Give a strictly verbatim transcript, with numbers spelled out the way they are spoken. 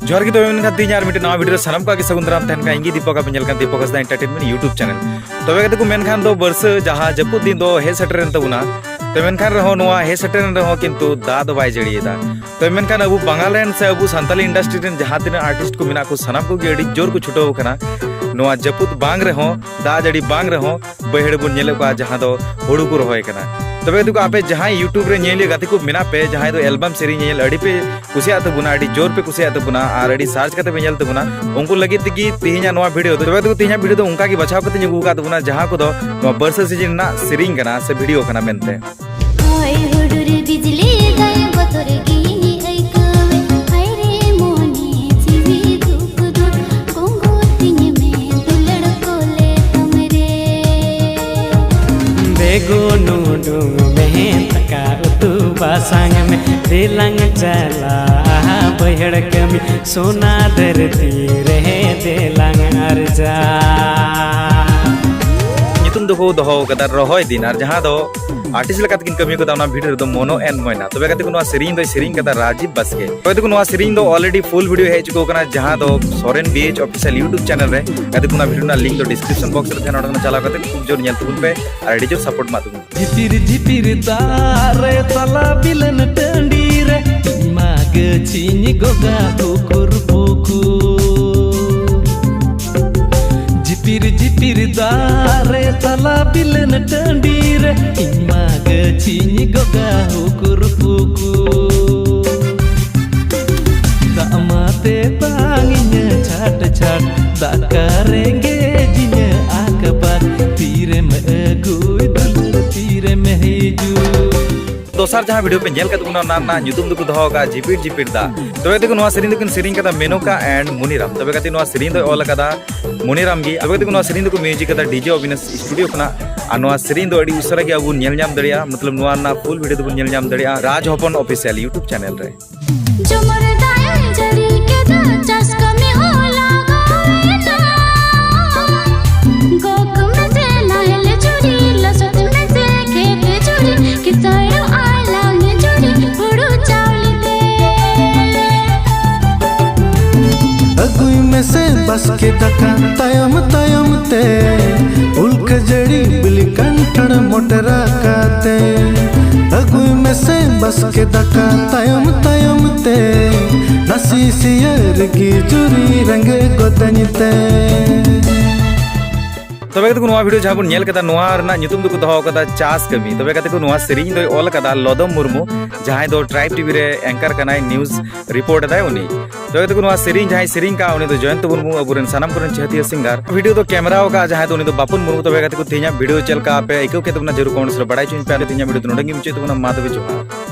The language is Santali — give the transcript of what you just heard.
ᱡᱚᱦᱟᱨ ᱜᱮ᱾ ᱛᱚᱵᱮ ᱢᱮᱱᱠᱷᱟᱱ ᱛᱮᱦᱮᱧ ᱟᱨ ᱢᱤᱫᱴᱮᱱ ᱱᱟᱣᱟ ᱵᱷᱤᱰᱤᱭᱳ ᱨᱮ ᱥᱟᱱᱟᱢ ᱠᱚᱣᱟᱜ ᱜᱮ ᱥᱟᱹᱜᱩᱱ ᱫᱟᱨᱟᱢ ᱛᱟᱦᱮᱱ ᱠᱷᱟᱱ, ᱤᱧ ᱜᱮ ᱫᱤᱯᱚᱠ, ᱟᱯᱮ ᱧᱮᱞ ᱠᱟᱱ ᱫᱤᱯᱚᱠ ᱦᱟᱸᱥᱫᱟ ᱮᱱᱴᱟᱨᱴᱮᱱᱢᱮᱱᱴ YouTube ᱪᱮᱱᱮᱞ᱾ ᱛᱚᱵᱮ ᱠᱟᱛᱮ ᱠᱚ ᱢᱮᱱᱠᱷᱟᱱ ᱫᱚ ᱵᱟᱹᱨᱥᱟᱹ ᱡᱟᱦᱟᱸ ᱡᱟᱹᱯᱩᱫ ᱫᱤᱱ ᱫᱚ ᱦᱮᱡ ᱥᱮᱴᱮᱨᱮᱱ ᱛᱟᱵᱚᱱᱟ, ᱛᱚᱵᱮ ᱢᱮᱱᱠᱷᱟᱱ ᱨᱮᱦᱚᱸ, ᱱᱚᱣᱟ ᱦᱮᱡ ᱥᱮᱴᱮᱨᱮᱱ ᱨᱮᱦᱚᱸ ᱠᱤᱱᱛᱩ ᱫᱟᱜ ᱫᱚ ᱵᱟᱭ ᱡᱟᱹᱲᱤᱭᱮᱫᱟ᱾ ᱛᱚᱵᱮ ᱢᱮᱱᱠᱷᱟᱱ ᱟᱵᱚ ᱵᱟᱝᱜᱟᱞ ᱨᱮᱱ ᱥᱮ ᱟᱵᱚ ᱥᱟᱱᱛᱟᱞᱤ ᱤᱱᱰᱟᱥᱴᱨᱤ ᱨᱮᱱ ᱡᱟᱦᱟᱸ ᱛᱤᱱᱟᱹᱜ ᱟᱨᱴᱤᱥᱴ ᱠᱚ ᱢᱮᱱᱟᱜ ᱠᱚ, ᱥᱟᱱᱟᱢ ᱠᱚᱜᱮ ᱟᱹᱰᱤ ᱡᱳᱨ ᱠᱚ ᱪᱷᱩᱴᱟᱹᱣ ᱟᱠᱟᱱᱟ᱾ ᱱᱚᱣᱟ ᱡᱟᱹᱯᱩᱫ ᱵᱟᱝ ᱨᱮᱦᱚᱸ, ᱫᱟᱜ ᱡᱟᱹᱲᱤ ᱵᱟᱝ ᱨᱮᱦᱚᱸ, ᱵᱟᱹᱭᱦᱟᱹᱲ ᱵᱚᱱ ᱧᱮᱞᱮᱫ ᱠᱚᱣᱟ ᱡᱟᱦᱟᱸ ᱫᱚ ᱦᱩᱲᱩ ᱠᱚ ᱨᱚᱦᱚᱭ ᱠᱟᱱᱟ᱾ ᱛᱚᱵᱮ ᱠᱟᱛᱮ ᱠᱚ ᱟᱯᱮ ᱡᱟᱦᱟᱸᱭ YouTube ᱨᱮ ᱧᱮᱧᱮᱞᱤᱭᱟᱹ ᱜᱟᱛᱮ ᱠᱚ ᱢᱮᱱᱟᱜ ᱯᱮ, ᱡᱟᱦᱟᱸᱭ ᱫᱚ ᱮᱞᱵᱟᱢ ᱥᱮᱨᱮᱧ ᱧᱮᱧᱮᱞ ᱟᱹᱰᱤ ᱯᱮ ᱠᱩᱥᱤᱭᱟᱜ ᱛᱟᱵᱚᱱᱟ, ᱟᱹᱰᱤ ᱡᱳᱨ ᱯᱮ ᱠᱩᱥᱤᱭᱟᱜ ᱛᱟᱵᱚᱱᱟ ᱟᱨ ᱟᱹᱰᱤ ᱥᱟᱨᱪ ᱠᱟᱛᱮ ᱯᱮ ᱧᱮᱞ ᱛᱟᱵᱚᱱᱟ, ᱩᱱᱠᱩ ᱞᱟᱹᱜᱤᱫ ᱛᱮᱜᱮ ᱛᱮᱦᱮᱧᱟᱜ ᱱᱚᱣᱟ ᱵᱷᱤᱰᱤᱭᱳ ᱫᱚ᱾ ᱛᱚᱵᱮ ᱠᱟᱛᱮ ᱠᱚ ᱛᱮᱦᱮᱧᱟᱜ ᱵᱷᱤᱰᱤᱭᱳ ᱫᱚ ᱚᱱᱠᱟ ᱜᱮ ᱵᱟᱪᱷᱟᱣ ᱠᱟᱛᱮᱧ ᱟᱹᱜᱩ ᱟᱠᱟᱫ ᱛᱟᱵᱚᱱᱟ, ᱡᱟᱦᱟᱸ ᱠᱚᱫᱚ ᱱᱚᱣᱟ ᱵᱟᱹᱨᱥᱟᱹ ᱥᱤᱡᱤᱱ ᱨᱮᱱᱟᱜ ᱥᱮᱨᱮᱧ ᱠᱟᱱᱟ ᱥᱮ ᱵᱷᱤᱰᱤᱭᱳ ᱠᱟᱱᱟ ᱢᱮᱱᱛᱮ᱾ ᱦᱚᱭ ᱦᱩᱰᱩᱨ ᱵᱤᱡᱽᱞᱤ ᱫᱟᱭ, ᱵᱚᱛᱚᱨ ᱜᱤᱧ ᱟᱹᱭᱠᱟᱹᱣᱮ᱾ ᱦᱟᱭ ᱨᱮ ᱢᱚᱱᱮ ᱡᱤᱣᱤ ᱫᱩᱠ ᱫᱩᱠ, ᱜᱚᱸᱜᱚᱨ ᱛᱤᱧ ᱢᱮ ᱫᱩᱞᱟᱹᱲ ᱠᱚᱞᱮ ᱛᱟᱢ ᱨᱮ᱾ ᱵᱮᱜᱩᱱ ᱩᱰᱩᱝ ᱢᱮ, ᱫᱟᱠᱟ ᱩᱛᱩ ᱵᱟᱥᱟᱝ ᱢᱮ, ᱫᱮᱞᱟᱝ ᱪᱟᱞᱟᱜᱼᱟ ᱵᱟᱹᱭᱦᱟᱹᱲ ᱠᱟᱹᱢᱤ, ᱥᱚᱱᱟ ᱫᱷᱟᱹᱨᱛᱤ ᱨᱮ ᱫᱮᱞᱟᱝ ᱟᱨᱡᱟᱣ᱾ ᱧᱩᱛᱩᱢ ᱫᱚᱠᱚ ᱫᱚᱦᱚ ᱟᱠᱟᱫᱟ ᱨᱚᱦᱚᱭ ᱫᱤᱱ, ᱟᱨ ᱡᱟᱦᱟᱸ ᱫᱚ ᱟᱨᱴᱤᱥᱴ ᱞᱮᱠᱟᱛᱮ ᱠᱤᱱ ᱠᱟᱹᱢᱤ ᱠᱟᱫᱟ, ᱚᱱᱟ ᱵᱷᱤᱰᱤᱭᱳ ᱨᱮᱫᱚ ᱢᱚᱱᱳ and ᱢᱚᱭᱱᱟ᱾ ᱛᱚᱵᱮ ᱠᱟᱛᱮ ᱠᱚ ᱱᱚᱣᱟ ᱥᱮᱨᱮᱧ ᱫᱚᱭ ᱥᱮᱨᱮᱧ ᱠᱟᱫᱟ ᱨᱟᱡᱤᱵ ᱵᱟᱥᱠᱮ᱾ ᱛᱚᱵᱮ ᱠᱟᱛᱮ ᱠᱚ ᱱᱚᱣᱟ ᱥᱮᱨᱮᱧ ᱫᱚ already full video ᱦᱮᱡ ᱪᱩᱠᱟᱹᱣ ᱠᱟᱱᱟ, ᱡᱟᱦᱟᱸ ᱫᱚ Soren BH Official YouTube channel ᱨᱮ᱾ ᱠᱟᱛᱮ ᱠᱚ ᱱᱚᱣᱟ ᱵᱷᱤᱰᱤᱭᱳ ᱨᱮᱱᱟᱜ link ᱫᱚ description box ᱨᱮ ᱛᱟᱦᱮᱱᱟ, ᱚᱸᱰᱮ ᱠᱷᱚᱱ ᱪᱟᱞᱟᱣ ᱠᱟᱛᱮ ᱠᱷᱩᱵ ᱡᱳᱨ ᱧᱮᱞ ᱛᱟᱵᱚᱱ ᱯᱮ ᱟᱨ ᱟᱹᱰᱤ ᱡᱳᱨ support ᱮᱢᱟ ᱛᱟᱵᱚᱱ ᱯᱮ᱾ ᱡᱷᱤᱯᱤᱨ ᱡᱷᱤᱯᱤᱨ ᱫᱟᱜ ᱨᱮ ᱛᱟᱞᱟ ᱵᱤᱞᱟᱹᱱ ᱴᱟᱺᱰᱤ ᱨᱮ, ᱤᱧ ᱢᱟ ᱜᱟᱹᱪᱷᱤᱧ ᱜᱚᱜᱟ ᱯᱩᱠᱩᱨ ᱯᱩᱠᱩᱨ᱾ ᱡᱷᱤᱯᱤᱨ ᱡᱷᱤᱯᱤᱨ ᱫᱟᱜ ᱨᱮ ᱛᱟᱞᱟ ᱵᱤᱞᱟᱹᱱ ᱴᱟᱺᱰᱤ ᱨᱮ, ᱤᱧ ᱢᱟ ᱜᱟᱹᱪᱷᱤᱧ ᱜᱚᱜᱟ ᱦᱩᱠᱩᱨ ᱯᱩᱠᱩᱨ᱾ ᱫᱟᱜ ᱢᱟ ᱛᱮᱛᱟᱝ ᱤᱧᱟᱹ ᱪᱷᱟᱴ ᱪᱷᱟᱴ, ᱫᱟᱠᱟ ᱨᱮᱸᱜᱮᱡ ᱤᱧᱟᱹ ᱟᱠᱵᱟᱠ, ᱛᱤᱨᱮᱢ ᱟᱹᱜᱩᱭ ᱫᱩᱞᱟᱹᱲ, ᱛᱤᱨᱮᱢ ᱦᱤᱡᱩᱜ? ᱫᱚᱥᱟᱨ ᱡᱟᱦᱟᱸ ᱵᱷᱤᱰᱤᱭᱳ ᱯᱮ ᱧᱮᱞ ᱠᱟᱫ ᱛᱟᱵᱚᱱᱟ, ᱚᱱᱟ ᱨᱮᱱᱟᱜ ᱧᱩᱛᱩᱢ ᱫᱚᱠᱚ ᱫᱚᱦᱚ ᱟᱠᱟᱫᱼᱟ ᱡᱷᱤᱯᱤᱨ ᱡᱷᱤᱯᱤᱨ ᱫᱟᱜ᱾ ᱛᱚᱵᱮ ᱠᱟᱛᱮ ᱠᱚ ᱱᱚᱣᱟ ᱥᱮᱨᱮᱧ ᱫᱚᱠᱤᱱ ᱥᱮᱨᱮᱧ ᱠᱟᱫᱟ ᱢᱮᱱᱚᱠᱟ and ᱢᱩᱱᱤᱨᱟᱢ᱾ ᱛᱚᱵᱮ ᱠᱟᱛᱮ ᱱᱚᱣᱟ ᱥᱮᱨᱮᱧ ᱫᱚᱭ ᱚᱞ ᱟᱠᱟᱫᱟ ᱢᱩᱱᱤᱨᱟᱢ ᱜᱮ᱾ ᱛᱚᱵᱮ ᱠᱟᱛᱮ ᱠᱚ ᱱᱚᱣᱟ ᱥᱮᱨᱮᱧ ᱫᱚᱠᱚ ᱢᱤᱭᱩᱡᱤᱠ ᱠᱟᱫᱟ ᱰᱤᱡᱮ ᱚᱵᱤᱱᱟᱥ ᱥᱴᱩᱰᱤᱭᱳ ᱠᱷᱚᱱᱟᱜ᱾ ᱟᱨ ᱱᱚᱣᱟ ᱥᱮᱨᱮᱧ ᱫᱚ ᱟᱹᱰᱤ ᱩᱥᱟᱹᱨᱟ ᱜᱮ ᱟᱵᱚ ᱵᱚᱱ ᱧᱮᱞ ᱧᱟᱢ ᱫᱟᱲᱮᱭᱟᱜᱼᱟ, ᱢᱚᱛᱞᱚᱵ ᱱᱚᱣᱟ ᱨᱮᱱᱟᱜ ᱯᱷᱩᱞ ᱵᱷᱤᱰᱤᱭᱳ ᱫᱚᱵᱚᱱ ᱧᱮᱞ ᱧᱟᱢ ᱫᱟᱲᱮᱭᱟᱜᱼᱟ ᱨᱟᱡᱽ ᱦᱚᱯᱚᱱ ᱚᱯᱷᱤᱥᱤᱭᱟᱞ YouTube ᱪᱮᱱᱮᱞ ᱨᱮ᱾ ᱡᱚᱢᱚᱨ ᱫᱟᱜ ᱮ ᱡᱟᱹᱲᱤ ᱠᱮᱫᱟ, ᱪᱟᱥ ᱠᱟᱹᱢᱤ ᱦᱚᱸ ᱞᱟᱜᱟᱣ ᱮᱱᱟ᱾ ᱜᱚᱜ ᱢᱮᱥᱮ ᱱᱟᱦᱮᱞ ᱡᱩᱨᱤ, ᱞᱚᱥᱚᱫ ᱢᱮᱥᱮ ᱠᱷᱮᱛ ᱡᱩᱨᱤ, ᱠᱤᱥᱟᱹᱬᱚᱜ ᱟᱞᱟᱝ ᱡᱩᱨᱤ, ᱦᱩᱲᱩ ᱪᱟᱣᱞᱮ ᱛᱮ᱾ ᱢᱮᱥᱮ ᱵᱟᱥᱠᱮ ᱫᱟᱠᱟ ᱛᱟᱭᱚᱢ ᱛᱟᱭᱚᱢ ᱛᱮ, ᱩᱞ ᱠᱷᱟᱹᱡᱟᱹᱲᱤ ᱵᱤᱞᱤ ᱠᱟᱱᱴᱷᱟᱲ ᱢᱚᱴᱨᱟ ᱠᱟᱛᱮ, ᱟᱹᱜᱩᱭ ᱢᱮᱥᱮ ᱵᱟᱥᱠᱮ ᱫᱟᱠᱟ ᱛᱟᱭᱚᱢ ᱛᱟᱭᱚᱢ ᱛᱮ, ᱱᱟᱥᱮ ᱥᱤᱭᱟᱹ ᱨᱮᱜᱮ ᱡᱩᱨᱤ ᱨᱮᱸᱜᱮᱡ ᱜᱚᱫᱟᱹᱧ ᱛᱮ᱾ ᱛᱚᱵᱮ ᱜᱟᱛᱮ ᱠᱚ, ᱱᱚᱣᱟ ᱵᱷᱤᱰᱤᱭᱳ ᱡᱟᱦᱟᱸ ᱵᱚᱱ ᱧᱮᱞ ᱠᱮᱫᱟ, ᱱᱚᱣᱟ ᱨᱮᱱᱟᱜ ᱧᱩᱛᱩᱢ ᱫᱚᱠᱚ ᱫᱚᱦᱚ ᱟᱠᱟᱫᱟ ᱪᱟᱥ ᱠᱟᱹᱢᱤ᱾ ᱛᱚᱵᱮ ᱜᱟᱛᱮ ᱠᱚ, ᱱᱚᱣᱟ ᱥᱮᱨᱮᱧ ᱫᱚᱭ ᱚᱞ ᱟᱠᱟᱫᱟ ᱞᱚᱫᱚᱢ ᱢᱩᱨᱢᱩ, ᱡᱟᱦᱟᱸᱭ ᱫᱚ ᱴᱨᱟᱭᱤᱵᱽ ᱴᱤᱵᱷᱤ ᱨᱮ ᱮᱝᱠᱟᱨ ᱠᱟᱱᱟᱭ, ᱱᱤᱭᱩᱡᱽ ᱨᱤᱯᱳᱨᱴ ᱮᱫᱟᱭ ᱩᱱᱤ᱾ ᱛᱚᱵᱮ ᱜᱟᱛᱮ ᱠᱚ, ᱱᱚᱣᱟ ᱥᱮᱨᱮᱧ ᱡᱟᱦᱟᱸᱭ ᱥᱮᱨᱮᱧ ᱠᱟᱜᱼᱟ, ᱩᱱᱤ ᱫᱚ ᱡᱚᱭᱚᱱᱛ ᱢᱩᱨᱢᱩ, ᱟᱵᱚᱨᱮᱱ ᱥᱟᱱᱟᱢ ᱠᱚᱨᱮᱱ ᱪᱟᱹᱦᱛᱤᱭᱟᱹ ᱥᱤᱝᱜᱟᱨ᱾ ᱵᱷᱤᱰᱤᱭᱳ ᱫᱚ ᱠᱮᱢᱮᱨᱟ ᱟᱠᱟᱫᱼᱟ ᱡᱟᱦᱟᱸᱭ ᱫᱚ, ᱩᱱᱤ ᱫᱚ ᱵᱟᱯᱚᱱ ᱢᱩᱨᱢᱩ᱾ ᱛᱚᱵᱮ ᱜᱟᱛᱮ ᱠᱚ, ᱛᱮᱦᱮᱧᱟᱜ ᱵᱷᱤᱰᱤᱭᱳ ᱪᱮᱫ ᱞᱮᱠᱟ ᱟᱯᱮ ᱟᱹᱭᱠᱟᱹᱣ ᱠᱮᱫ ᱛᱟᱵᱚᱱᱟ, ᱡᱟᱹᱨᱩᱲ ᱠᱚᱢᱮᱱᱴᱥ ᱨᱮ ᱵᱟᱲᱟᱭ ᱦᱚᱪᱚᱧ ᱯᱮ᱾ ᱟᱨ ᱛᱮᱦᱮᱧᱟᱜ ᱵᱷᱤᱰᱤᱭᱳ ᱫᱚ ᱱᱚᱰᱮ ᱜᱮ ᱢᱩᱪᱟᱹᱫ ᱛᱟᱵᱚᱱᱟ᱾ ᱢᱟ ᱛᱚᱵᱮ ᱡᱚᱦᱟᱨ᱾